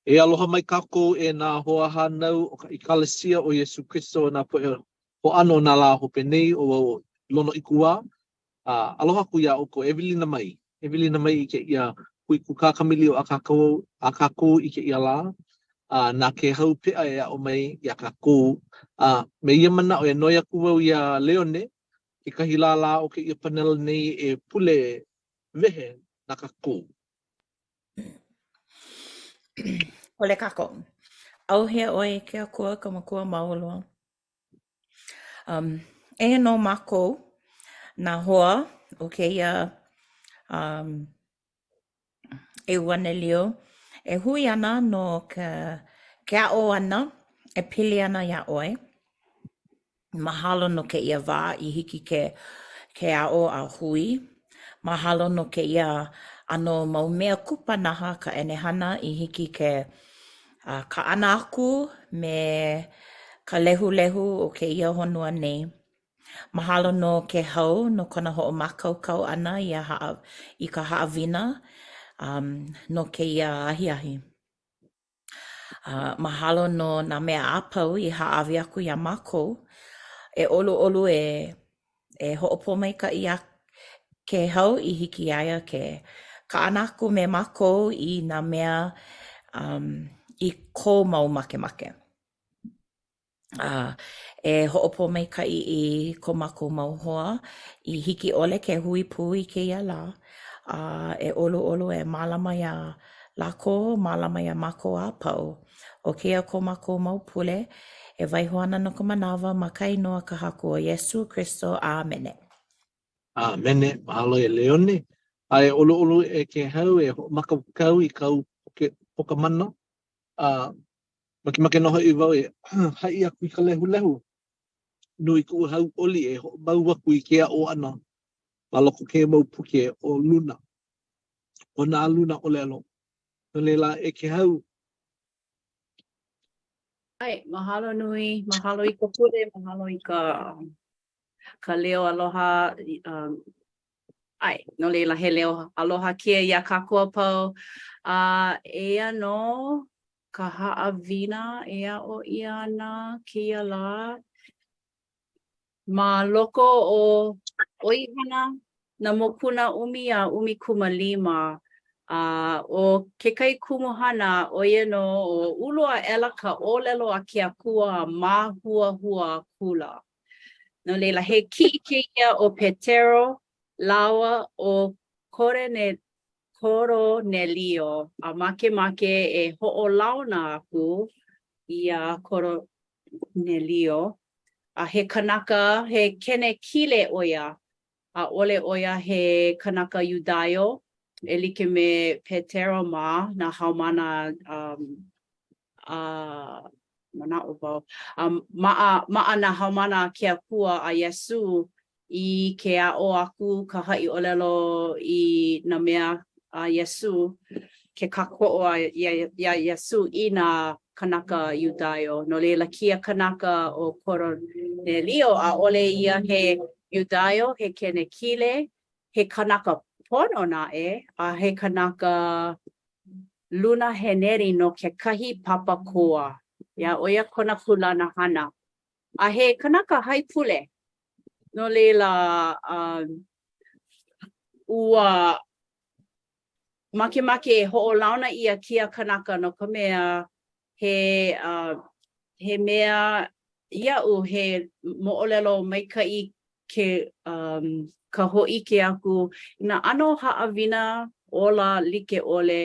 E aloha mai kākou e nā hoahānau o ka ʻEkalesia o Iesū Kristo o nā poʻe hoʻāno o nā lā hope nei, ʻo wau ʻo Lono ʻIkuwā. A aloha aku iā ʻoukou, e welina mai, e welina mai i kēia hui kūkā kamaʻilio a kākou, a kākou i kēia lā. A na Kēhau Peʻa e aʻo mai iā kākou. A me ia manaʻo e noi aku wau iā Leone, kekahi lālā o kēia panela nei e pule wehe na kākou. Pule kākou. ʻAuhea ʻoe e ke Akua ka Makua mau loa. Um, eia nō mākou, nā hoa o kēia um, ʻEuanelio e hui ana no ke, ke aʻo ʻana e pili ana iā ʻoe. Mahalo no kēia wā i hiki ke ke aʻo a hui. Mahalo no kēia ʻano mau mea kupanaha ka ʻenehana i hiki ke kaʻana aku me ka lehulehu o kēia honua nei. Mahalo no Kēhau no kona hoʻomākaukau ʻana ia i ka haʻawina um no kēia ahiahi. A mahalo no nā mea a pau i hāʻawi aku iā mākou. E ʻoluʻolu e e hoʻopōmaikaʻi iā Kēhau i hiki iā ia ke kaʻana aku me mākou i nā mea um i kou mau makemake. A e hoʻopōmaikaʻi i ko mākou mau hoa i hiki ʻole ke hui pū i kēia lā. A e ʻoluʻolu e mālama iā lākou, mālama iā mākou a pau. ʻO kēia ko mākou mau pule e waiho ana no ka manawa ma ka inoa ka Haku ʻo Iesū Kristo. ʻĀmene. ʻĀmene. Mahalo e Leone. A e ʻoluʻolu e Kēhau e hoʻomākaukau i kāu poke, poka mana. A Makemake nō hoʻi wau e haʻi aku i ka lehulehu. Nui kuʻu hauʻoli e hoʻomau aku i ke aʻo ʻana ma loko o kēia mau puke ʻo Luna, ʻo nā luna ʻōlelo. No laila, e Kēhau. ʻAe, mahalo nui, mahalo i ka pule, mahalo i ka ka leo aloha um, ʻae, no laila he leo aloha kēia iā kākou a pau. A eia nō ka haʻawina e aʻo ʻia ana kēia lā ma loko o ʻOihana nā mokuna ʻumi a 15, a ʻo kekahi kumuhana ʻo ia nō ʻo ulu aʻela ka ʻōlelo a ke Akua a māhuahua akula. No laila, he kiʻi kēia o Petero lāua ʻo Korene, Koronelio a makemake e hoʻolauna aku iā Koronelio, a he kanaka, he Kenekile ʻo ia, ʻaʻole ʻo ia he kanaka Iudaio e like me Petero mā, nā haumāna um, a manaʻo wau, a maʻa, maʻa nā haumāna a ke Akua a Iesū i ke aʻo aku ka haʻiʻōlelo i nā mea a Iesū, ke kākoʻo a iā Iesū i nā kānaka Iudaio. No laila, kēia kanaka ʻo Koronelio, ʻaʻole ia he Iudaio, he Kenekile, he kanaka pono naʻe, a he kanaka luna haneri no kekahi papa koa. Yeah, ʻo ia kona kūlana hana. A he kanaka haipule. No laila, um, ua makemake e hoʻolauna ʻia kēia kanaka no ka mea, he, uh, he mea iaʻu, he moʻolelo maikaʻi ke, um, ka hōʻike aku i nā ʻano haʻawina ola like ʻole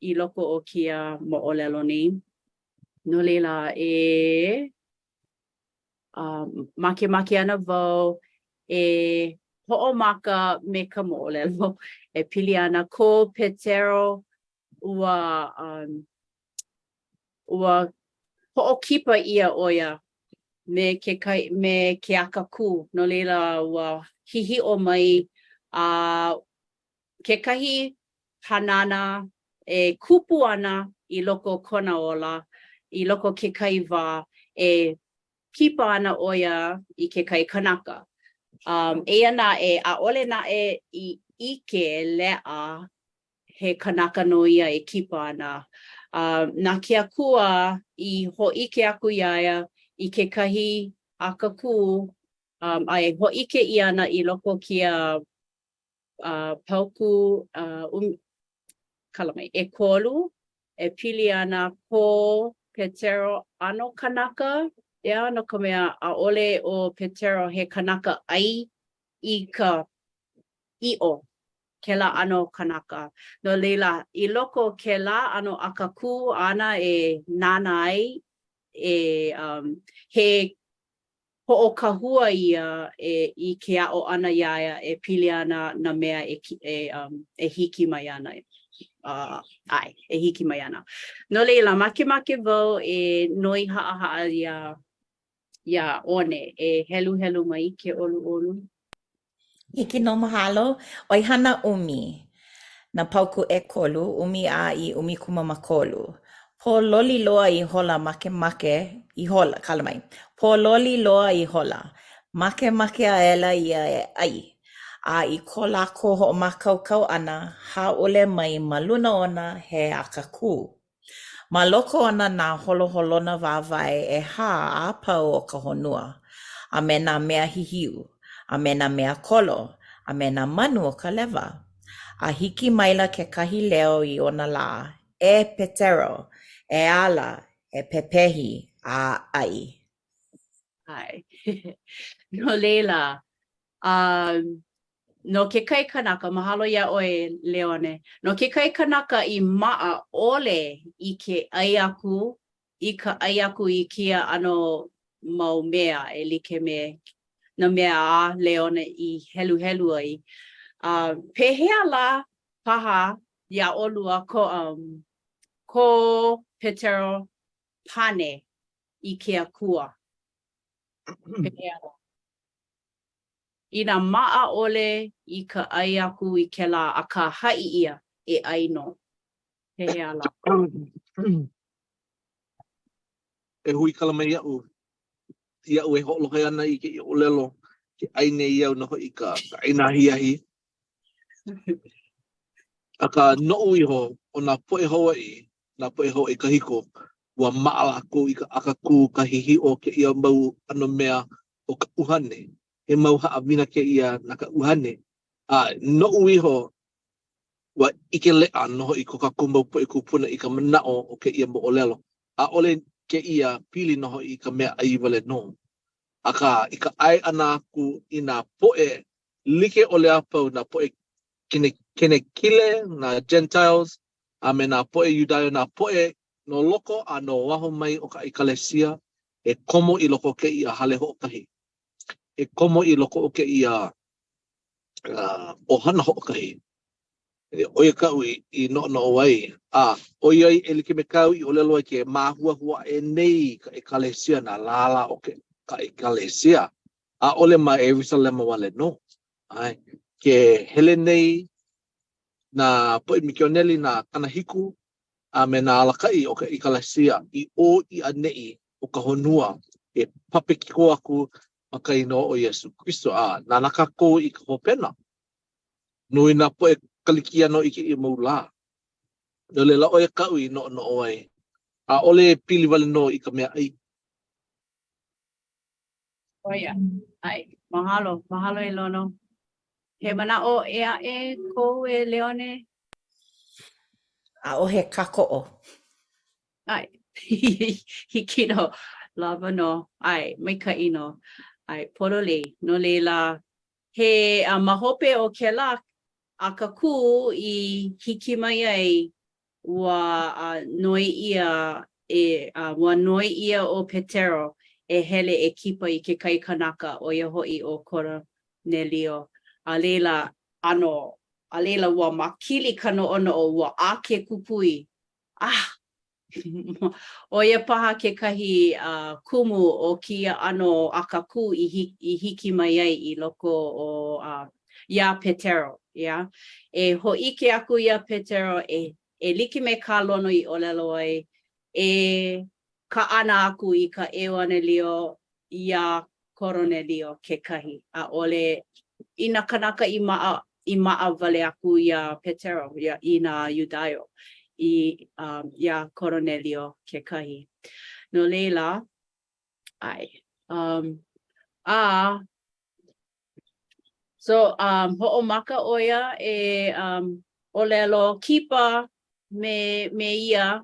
i loko o kēia moʻolelo nei. No laila, e uh, makemake ana wau e hoʻomaka me ka moʻolelo e pili ana ko Petero ua um, ua hoʻokipa ʻia ʻo ia me ke kai, me ke akakū, no laila ua hihiʻo mai a kekahi hanana e kupu ana i loko o kona ola, i loko o kekahi wā e kipa ana ʻo ia i kekahi kanaka. Um, eia naʻe, ʻaʻole naʻe i ʻike leʻa he kanaka nō ia e kipa ana. Uh, na ke Akua i hōʻike aku iā ia i kekahi akakū um, a e hōʻike ʻia ana i loko o kēia uh, paukū uh, um, kala mai, ʻekolu, e pili ana ko Petero ʻano kanaka, ʻeā, no ka mea, ʻaʻole ʻo Petero he kanaka ʻai i ka ʻiʻo, kēlā ʻano kanaka. No laila, i loko o kēlā ʻano akakū āna e nānā ai, e um, he hoʻokahua ia e i ke aʻo ʻana iā ia e pili ana nā mea e e um e hiki mai ana. Uh, ʻae, e hiki mai ana. No laila, makemake wau e noi haʻahaʻa iā iā One e heluhelu mai ke ʻoluʻolu. Hiki nō mahalo. ʻOihana ʻUmi. Nā paukū ʻekolu, ʻumi a i ʻumikumamākolu. Pōloli loa ihola makemake ihola, kala mai. Pōloli loa ihola. Makemake aʻela ia e ʻai. A i ko lākou hoʻomākaukau ʻana, hāʻule mai ma luna ona he akakū. Ma loko ona nā holoholona wāwae ʻehā a pau o ka honua, a me nā mea hihiu, a me nā mea kolo, a me nā manu o ka lewa. A hiki maila kekahi leo i ona lā, E Petero, e ala, e pepehi, a ʻai. ʻAe. No laila, um, no kekahi kanaka, mahalo iā ʻoe, Leone, no kekahi kanaka i maʻa ʻole i ke ʻai aku, i ka ʻai aku i kēia ʻano mau mea e like me nā mea a Leone i heluhelu ai. Uh, pehea lā paha iā ʻolua ko, um, ko Petero pane i ke Akua? Pehea lā? Inā maʻa ʻole i ka ʻai aku i kēlā, akā haʻi ʻia, e ʻai nō. Pehea lā? E huikala mai iaʻu, iaʻu e hoʻolohe ana i kēia ʻōlelo, ke ʻai nei au nō hoʻi i ka ʻaina ahiahi. Akā, noʻu iho, ʻo nā poʻe Hawaiʻi, nā poʻe Hawaiʻi kahiko, ua maʻa lākou i ka ʻakakū, ka hihiʻo, kēia mau ʻano mea o ka ʻuhane. He mau haʻawina kēia na ka ʻuhane. A noʻu iho, ua ʻike leʻa nō hoʻi ko kākou mau poʻe kūpuna i ka manaʻo o kēia moʻolelo. ʻAʻole kēia pili nō hoʻi i ka mea ʻai wale nō. Akā, i ka ʻae ʻana aku i nā poʻe like ʻole a pau, nā poʻe Kenekile, nā Gentiles, a me nā poʻe Iudaio, nā poʻe no loko a no waho mai o ka ʻekalesia, e komo i loko o kēia hale hoʻokahi, e komo i loko o kēia ʻohana hoʻokahi. ʻO ia kaʻu i, i noʻonoʻo ai, a ʻoiai e like me kāu i ʻōlelo ai ke māhuahua aʻe nei ka ʻekalesia, nā lālā o ke, ka ʻekalesia, ʻaʻole ma Ierusalema wale nō. ʻAe, ke hele nei nā poʻe mikioneli, nā 70, a me nā alakaʻi o ka ʻekalesia i ʻō i ʻaneʻi o ka honua e papekiko aku ma ka inoa ʻo Iesū Kristo, a nānā kākou i ka hopena. Nui nā poʻe Kalikiano i kēia mau lā. No laila, ʻo ia kaʻu i noʻonoʻo ai, ʻaʻole e pili wale nō i ka meaʻai. ʻO ia. ʻAe. Mahalo. Mahalo e Lono. He manaʻo ʻē aʻe kou e Leone? ʻAʻohe kākoʻo. ʻAe. Hiki nō. Lawa nō. ʻAe, maikaʻi nō. ʻAe, pololei. No laila, he a ma hope o kēlā akakū i hiki mai ai ua noi ʻia e, ua noi ʻia ʻo Petero e hele e kipa i kekahi kanaka, ʻo ia hoʻi ʻo Koronelio. A laila, ʻano, a laila ua makili ka noʻonoʻo, ua ʻā ke kukui. Ah! ʻO ia paha kekahi uh, kumu o kēia ʻano akakū i, hi, i hiki mai ai i loko o uh, iā Petero, yeah? E hōʻike aku iā Petero e, e like me kā Lono i ʻōlelo ai, e kaʻana aku i ka ʻeuanelio iā Koronelio kekahi, ʻaʻole i nā kanaka i maʻa, i maʻa wale aku iā Petero, ia, i nā Iudaio. i um, iā Koronelio kekahi. No laila, ʻae. Um, a so um, hoʻomaka ʻo ia e um, ʻōlelo kipa me, me ia,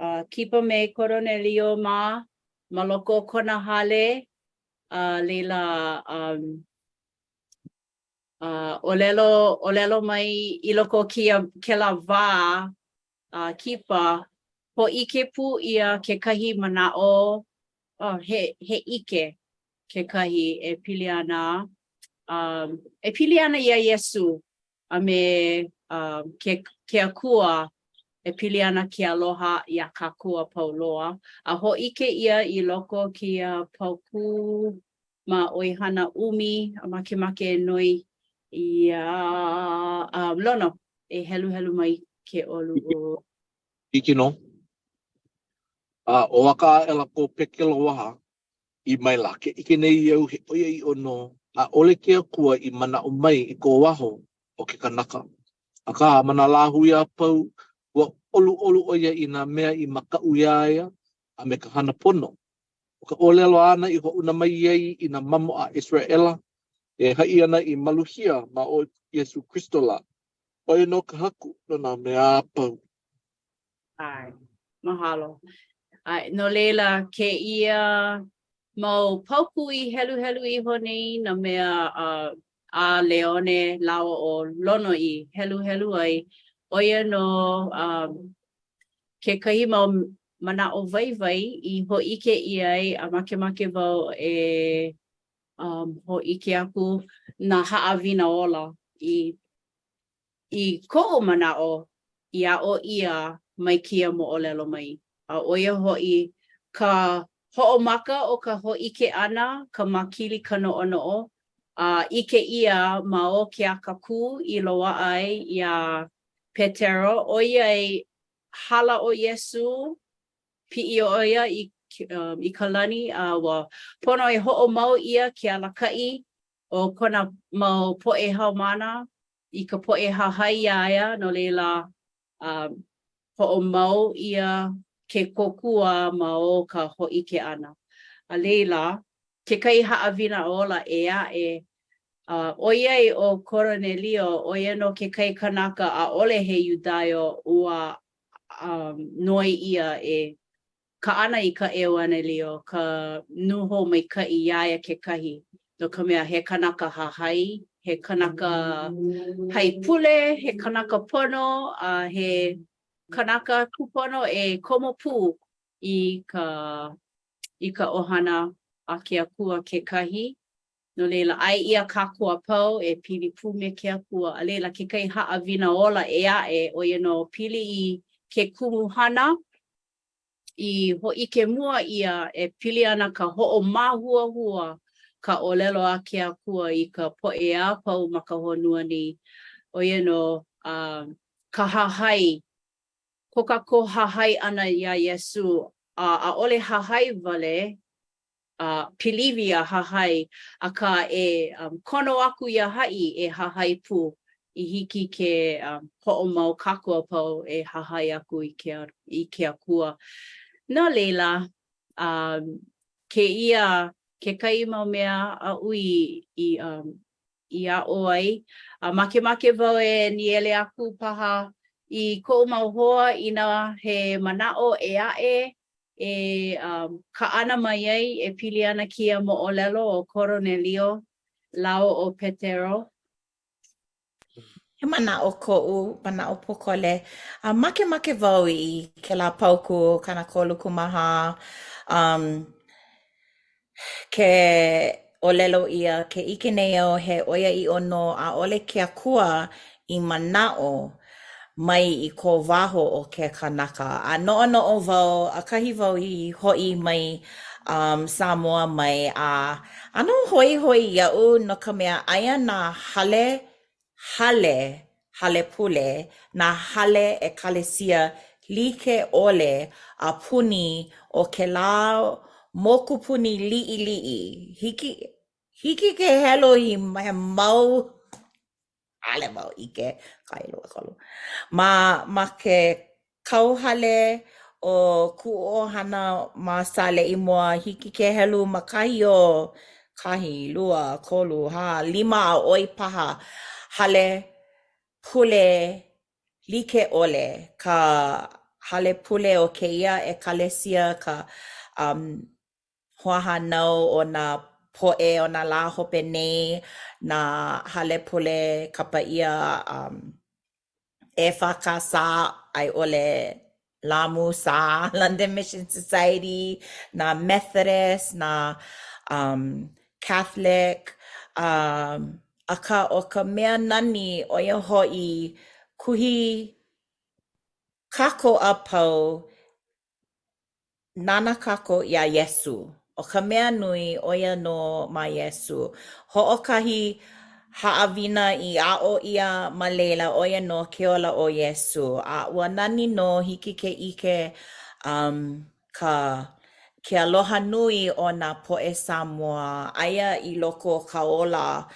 uh, kipa me Koronelio mā ma loko o kona hale, a laila um, uh, ʻōlelo, ʻōlelo mai i loko o kēia, kēlā wā uh, kipa, hōʻike pū ʻia kekahi manaʻo, oh, he, he ʻike kekahi e pili ana, um, e pili ana iā Iesū a me um, ke, ke Akua e pili ana ke aloha iā kākou a pau loa. A hōʻike ʻia i loko o kēia paukū ma ʻOihana ʻUmi, a makemake e noi iā um, Lono e heluhelu mai ke ʻoluʻolu. Hiki nō. A ʻoaka aʻela ko Petero waha, ʻī maila, Ke ʻike nei au he ʻoiaʻiʻo nō, ʻaʻole ke Akua i manaʻo mai i ko waho o ke kanaka. Akā, ma nā lāhui a pau, ua ʻoluʻolu ʻo ia i nā mea i makaʻu iā ia a me ka hana pono. ʻO ka ʻōlelo āna i hoʻouna mai ai i nā mamo a ʻIseraʻela, e haʻi ana i maluhia ma o Iesū Kristo lā, ʻo ia nō ka Haku no nā mea a pau. ʻAe, mahalo. ʻAe, no laila, kēia mau paukū i heluhelu iho nei nā mea a, a Leone lāua ʻo Lono i heluhelu ai, ʻo ia nō um, kekahi mau manaʻo waiwai i hōʻike ʻia ai a makemake wau e um, hōʻike aku nā haʻawina ola i I koʻu manaʻo, i aʻo ʻia mai kēia moʻolelo mai, a ʻo ia hoʻi ka hoʻomaka o ka hōʻike ʻana, ka makili, ka noʻonoʻo, a ʻike ʻia ma o ke akakū i loaʻa ai iā Petero, ʻoiai hala ʻo Iesū, piʻi ʻo ia i, i ka lani, a ua pono e hoʻomau ʻia ke alakaʻi o kona mau poʻe haumāna i ka poʻe hahai iā ia, no laila, um, hoʻomau ʻia ke kōkua ma o ka hōʻike ʻana. A laila, kekahi haʻawina ola ʻē aʻe, uh, ʻoiai ʻo Koronelio, ʻo ia nō kekahi kanaka ʻaʻole he Iudaio, ua um, noi ʻia e kaʻana i ka ʻeuanelio, ka nūhou maikaʻi iā ia kekahi, no ka mea, he kanaka hahai, he kanaka haipule, he kanaka pono, a he kanaka kūpono e komo pū i ka i ka ʻohana a ke Akua kekahi. No laila, ʻae ʻia kākou a pau e pili pū me ke Akua. A laila, kekahi haʻawina ola ʻē aʻe, ʻo ia nō pili i ke kumuhana i hōʻike mua ʻia e pili ana ka hoʻomāhuahua ka ʻōlelo a ke Akua i ka poʻe a pau ma ka honua nei, ʻo ia nō uh, ka hahai, ko kākou hahai ʻana iā Iesū, a ʻaʻole hahai wale, a piliwi a hahai, akā e um, kono aku iā haʻi e hahai pū i hiki ke um, hoʻomau kākou a pau e hahai aku i ke, i ke Akua. No laila, um, kēia kekahi mau mea aʻu i, i, um, i aʻo ai. A makemake wau e nīele aku paha i koʻu mau hoa inā he manaʻo ʻē aʻe e um, kaʻana mai ai e pili ana kēia moʻolelo o Koronelio lāua ʻo Petero. He manaʻo koʻu, manaʻo pōkole. A makemake wau i kēlā paukū 34, um, ke ʻōlelo ʻia, ke ʻike nei au he ʻoiaʻiʻo nō ʻaʻole ke Akua i manaʻo mai i ko waho o ke kanaka. A noʻonoʻo wau, ʻakahi wau i hoʻi mai um Samoa mai a ʻano hoihoi iaʻu no ka mea aia nā hale hale, hale pule, nā hale ʻekalesia like ʻole a puni o kēlā mokupuni liʻiliʻi. Hiki, hiki ke helu i he mau, ʻaʻole wau ʻike, ʻekahi, ʻelua, ʻekolu. Ma, ma ke. Kauhale o kuʻu ʻohana ma Saleimoa, hiki ke helu ma kahi o kahi, lua, kolu, hā, lima a ʻoi paha hale pule like ʻole. Ka hale pule o kēia ʻekalesia, ka um hoahānau o nā poʻe o nā lā hope nei, nā hale pule kapa ʻia um EFKS a i ʻole LAMUSA, London Mission Society, nā Methodist, nā um Catholic, um akā ʻo ka mea nani ʻo ia hoʻi kuhi kākou a pau Nānā kākou iā Iesū. ʻO ka mea nui, ʻo ia nō ma Iesū. Hoʻokahi haʻawina i aʻo ʻia ma laila, ʻo ia nō ke ola o Iesū. A ua nani nō hiki ke ʻike um ka ke aloha nui o nā poʻe Sāmoa, aia i loko o ka ola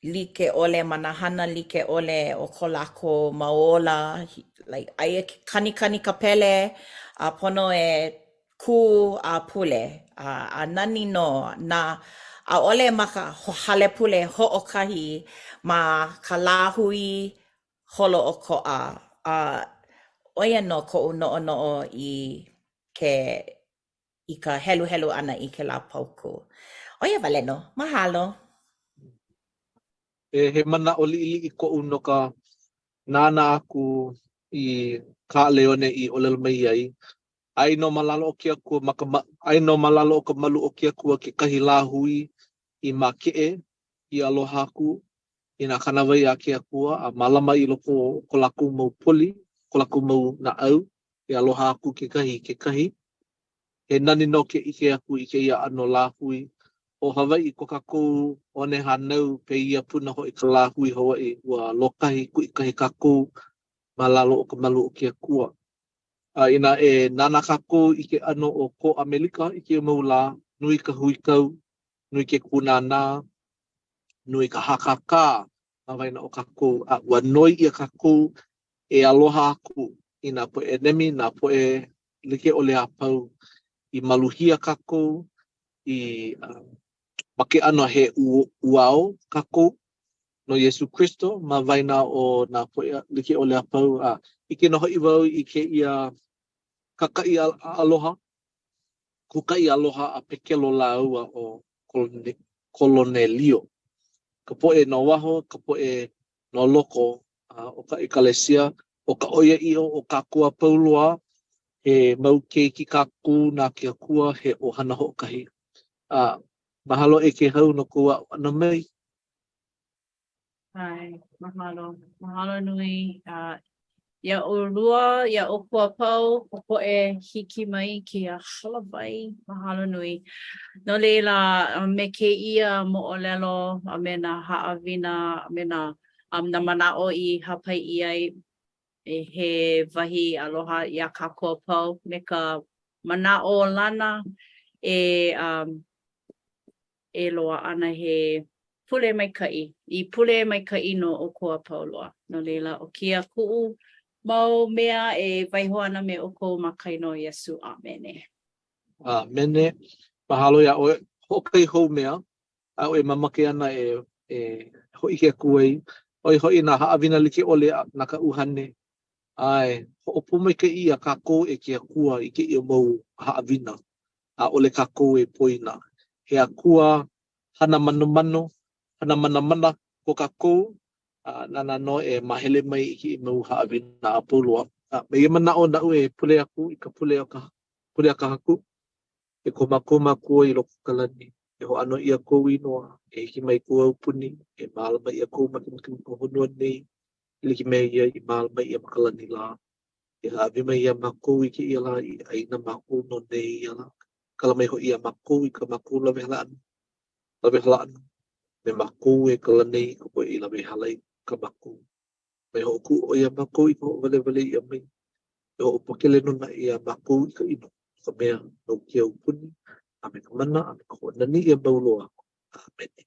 like ʻole ma nā hana like ʻole o ko lākou mau ola, like aia ke kanikani ka pele a pono e kū a pule. A, a nani nō nā ʻaʻole ma ka hale pule hoʻokahi ma ka lāhui holoʻokoʻa. A ʻo ia nō koʻu noʻonoʻo i ke i ka heluhelu ʻana i kēlā paukū. ʻO ia wale nō. Mahalo. E, he manaʻo liʻiliʻi koʻu no ka nānā aku i kā Leone i ʻōlelo mai ai. Ai nō ma lalo o ke Akua ma ka ai nō ma lalo o ka malu o ke Akua kekahi lāhui i makeʻe i aloha aku i nā kānāwai a ke Akua a mālama i loko o ko lākou mau poli, ko lākou mau naʻau e aloha aku kekahi i kekahi. He nani nō ke ʻike aku i kēia ʻano lāhui. ʻO Hawaiʻi ko kākou one hānau, pēia pū nō hoʻi ka lāhui Hawaiʻi. Ua lōkahi kuʻikahi kākou ma lalo o ka malu o ke Akua. A inā e nānā kākou i ke ʻano o ko ʻAmelika i kēia mau lā, nui ka huikau, nui ke kūnānā, nui ka hakakā ma waena o kākou, a ua noi ʻia kākou e aloha aku i nā poʻe ʻenemi, nā poʻe like ʻole a pau, i maluhia kākou, i ma ke ʻano he ʻuao kākou no Iesū Kristo ma waena o nā poʻe like ʻole a pau. A ʻike nō hoʻi wau i kēia kakaʻi aloha, kūkaʻi aloha a Pekelo lāua ʻo Kolonelio, ka poʻe no waho, ka poʻe no loko o ka ʻekalesia, ʻo ka ʻoiaʻiʻo o kākou a pau loa, he mau keiki kākou na ke Akua, he ʻohana hoʻokahi. A mahalo e Kēhau no kou aʻo ʻana mai. ʻAe, mahalo. Mahalo nui. Uh, iā ʻolua, iā ʻoukou a pau, ka poʻe hiki mai i kēia hālāwai, mahalo nui. No laila, me kēia moʻolelo a me nā haʻawina a me nā, um, nā manaʻo i hāpai ʻia ai, e he wahi aloha iā kākou a pau me ka manaʻolana e um, e loaʻa ana he pule maikaʻi, i pule maikaʻi no ʻoukou a pau loa. No laila, ʻo kēia kuʻu mau mea e waiho ana me ʻoukou ma ka inoa o Iesū. ʻĀmene. ʻĀmene. Mahalo iā ʻoe. Hoʻokahi hou mea aʻu e mamake ana e e hōʻike aku ai, ʻo ia hoʻi nā haʻawina like ʻole na ka ʻUhane. ʻAe, hoʻopōmaikaʻi ʻia kākou e ke Akua i kēia mau haʻawina. ʻaʻole kākou e poina. He Akua hana manomano, hana manamana ko kākou, a nāna nō e māhele mai i kēia mau haʻawina a pau loa. A me ia manaʻo naʻu e pule aku i ka pule o ka pule a ka Haku, e ko mākou Makua i loko o ka lani, e hoʻāno ʻia kou inoa, e hiki mai kou aupuni, e mālama ʻia kou makemake ma ka honua nei, e like me ia i mālama ʻia ma ka lani lā. E hāʻawi mai iā mākou i kēia lā i ʻai na mākou no nēia lā. Kala mai hoʻi iā mākou i kā mākou lawehala ʻana, lawehala ʻana, me mākou e kala nei i ka poʻe i lawehala i kā mākou. Mai hoʻokuʻu ʻoe iā mākou i ka hoʻowalewale ʻia mai, e hoʻopakele nō naʻe iā mākou i ka ʻino, no ka mea, nou ke aupuni, a me ka mana, a me ka hoʻonani ia mau loa aku. ʻĀmene.